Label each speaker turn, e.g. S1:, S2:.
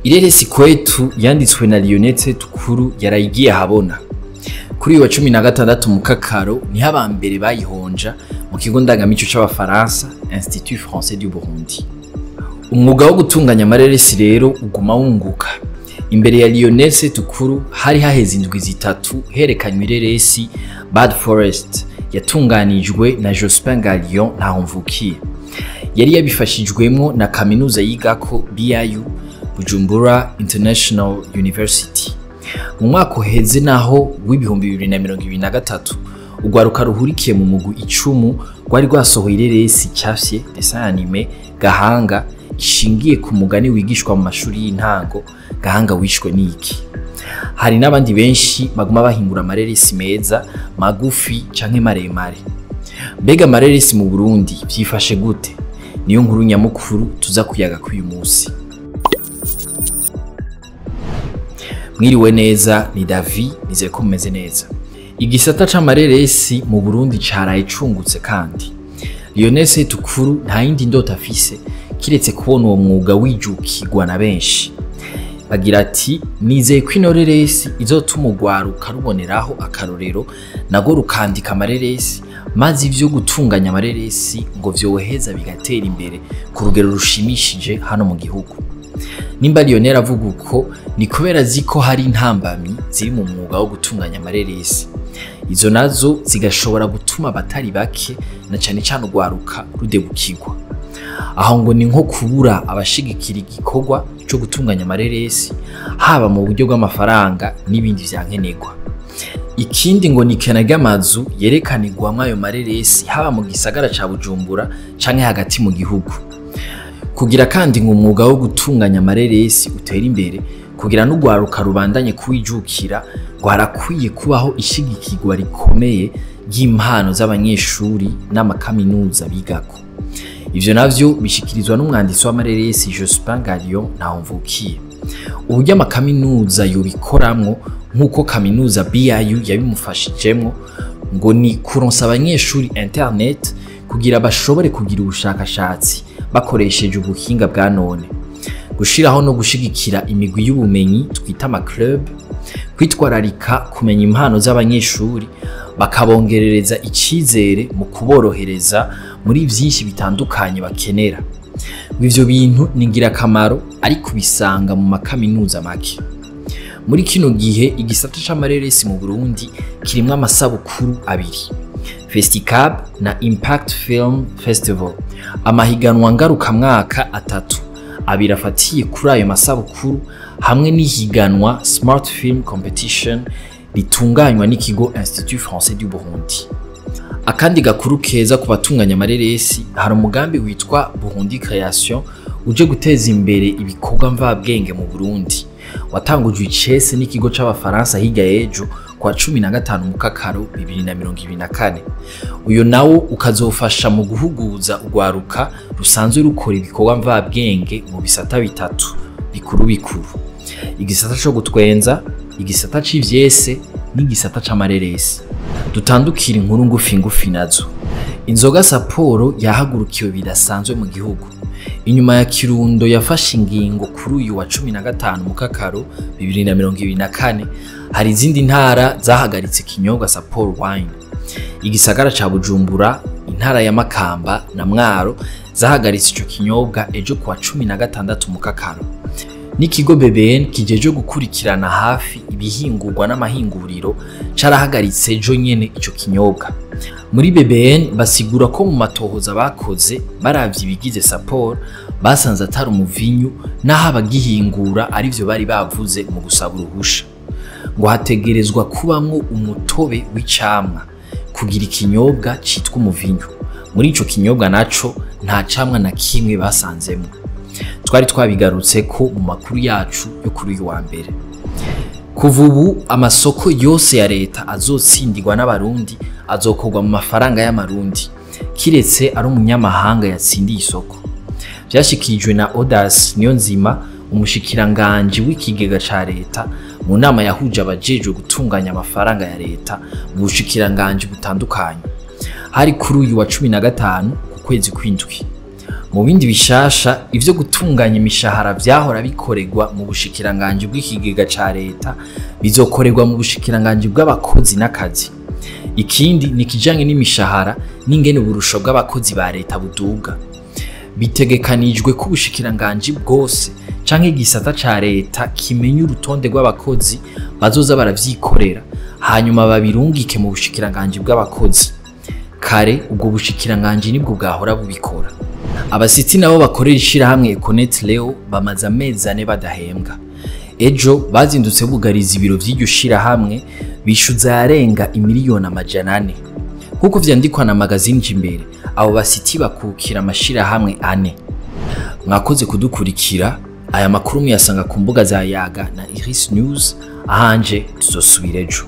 S1: Ireresi Kwetu yanditswe na Lionel Tukuru yarayigiye ahabona. Kuri uyu wa 16 Mukakaro niho abambere bayihonja mu kigo ndangamico c'Abafaransa, Institut Français du Burundi. Umwuga wo gutunganya amareresi rero uguma wunguka. Imbere ya Lionel Tukuru hari haheze indwi 3 herekanywe ireresi Bad Forest yatunganijwe na Jospin Galion Ntahomvukiye. Yari yabifashijwemo na kaminuza yigako BIU, Bujumbura International University. Mu mwaka uheze naho w'2023 urwaruka ruhurikiye mu mugwi 10 rwari rwasohoye ireresi icafye dessin animé Gahanga ishingiye ku mugani wigishwa mu mashuri y'intango Gahanga wishwe niki. Hari n'abandi benshi baguma bahingura amareresi meza magufi canke maremare. Mbega amareresi mu Burundi vyifashe gute? Niyo nkuru nyamukuru tuza kuyaga k'uyu munsi. Mwiriwe neza, ni Davi, nizeye ko mumeze neza. Igisata c'amareresi mu Burundi caraye cungutse kandi. Lionel Tukuru nta yindi ndoto afise kiretse kubona uwo mwuga wijukirwa na benshi. Agira ati nizeye ko ino reresi izotuma urwaruka ruboneraho akarorero nago rukandika amareresi, maze ivyo gutunganya amareresi ngo vyoheza bigatera imbere ku rugero rushimishije hano mu gihugu. Nimba Lionel avuga uko ni kubera azi ko hari intambamyi ziri mu mwuga wo gutunganya amareresi. Izo nazo zigashobora gutuma abatari bake na cane cane urwaruka rudebukirwa. Aho ngo ni nko kubura abashigikira igikorwa co gutunganya amareresi haba mu buryo bw'amafaranga n'ibindi vyankenerwa. Ikindi ngo ni ikena ry'amazu yerekanirwamwo ayo mareresi haba mu gisagara ca Bujumbura canke hagati mu gihugu. Kugira kandi ngo umwuga wo gutunganya amareresi utere imbere, kugira n'urwaruka rubandanye kuwijukira, ngo harakwiye kubaho ishigikirwa rikomeye ry'impano z'abanyeshuri n'amakaminuza bigako. Ivyo navyo bishikirizwa n'umwanditsi w'amareresi Jospin Galion Ntahomvukiye. Uburyo amakaminuza yobikoramwo nk'uko kaminuza BIU yabimufashijemwo ngo ni kuronsa abanyeshuri internet kugira bashobore kugira ubushakashatsi bakoresheje ubuhinga bwa none, gushiraho no gushigikira imigwi y'ubumenyi twita ama club, kwitwararika kumenya impano z'abanyeshuri bakabongerereza icizere mu kuborohereza muri vyinshi bitandukanye bakenera. Ivyo bintu ni ngirakamaro ariko bisanga mu makaminuza make. Muri kino gihe igisata c'amareresi mu Burundi kirimwo amasabukuru abiri, Festicab na Impact Film Festival, amahiganwa ngarukamwaka 3, abiri afatiye kuri ayo masabukuru hamwe n'ihiganwa Smart Film Competition ritunganywa n'ikigo Institut Français du Burundi. Akandi gakuru keza ku batunganya amareresi, hari umugambi witwa Burundi Creation uje guteza imbere ibikorwa mvabwenge mu Burundi. Watangujwe icese n'ikigo c'Abafaransa hirya y'ejo kwa 15 Mukakaro 2024. Uyo nawo ukazofasha mu guhuguza urwaruka rusanzwe rukora ibikorwa mvabwenge mu bisata 3 bikuru bikuru: igisata co gutwenza, igisata c'ivyese n'igisata c'amareresi. Dutandukira inkuru ngufi ngufi nazo. Inzoga Sapporo yahagurukiwe bidasanzwe mu gihugu. Inyuma ya Kirundo yafashe ingingo kuri uyu wa 15 Mukakaro 2024, hari izindi ntara zahagaritse ikinyobwa Sapporo Wine. Igisagara ca Bujumbura, intara ya Makamba na Mwaro zahagaritse ico kinyobwa ejo kuwa 16 Mukakaro. N'ikigo BBN kijeje gukurikirana hafi ibihingurwa n'amahinguriro carahagaritse ejo nyene ico kinyobwa. Muri BBN basigura ko mu matohoza bakoze baravye ibigize Sapporo basanze atari umuvinyu, naho abagihingura arivyo bari bavuze mu gusaba uruhusha. Ngo hategerezwa kubamwo umutobe w'icamwa kugira ikinyobwa citwa umuvinyu. Muri ico kinyobwa naco nta camwa na kimwe basanzemwo. Twari twabigarutse ko mu makuru yacu yo kuri uyu wa mbere. Kuva ubu amasoko yose ya leta azotsindirwa n'abarundi azokorwa mu mafaranga y'amarundi, kiretse ari umunyamahanga yatsindiye isoko. Vyashikirijwe na Odas Niyonzima, umushikiranganje w'ikigega ca leta, mu nama yahuje abajejwe gutunganya amafaranga ya leta mu bushikiranganje butandukanye. Hari kuri uyu wa 15 ku kwezi kw'indwi. Mu bindi bishasha, ivyo gutunganya imishahara vyahora bikorerwa mu bushikiranganji bw'ikigega ca leta bizokorerwa mu bushikiranganji bw'abakozi n'akazi. Ikindi ni ikijanye n'imishahara n'ingene uburusho bw'abakozi ba leta buduga. Bitegekanijwe ko ubushikiranganji bwose canke igisata ca leta kimenya urutonde rw'abakozi bazoza baravyikorera, hanyuma babirungike mu bushikiranganji bw'abakozi. Kare ubwo bushikiranganji nibwo bwahora bubikora. Abasiti nabo bakorera ishirahamwe Econet Leo bamaze amezi 4 badahembwa. Ejo bazindutse bugariza ibiro vy'iryo shirahamwe, bishuza yarenga imiliyoni 400. Nkuko vyandikwa na magazine Jimbere, abo basiti bakukira amashirahamwe 4. Mwakoze kudukurikira. Aya makuru muyasanga ku mbuga za Yaga na Iris News. Ahanje tuzosubira ejo.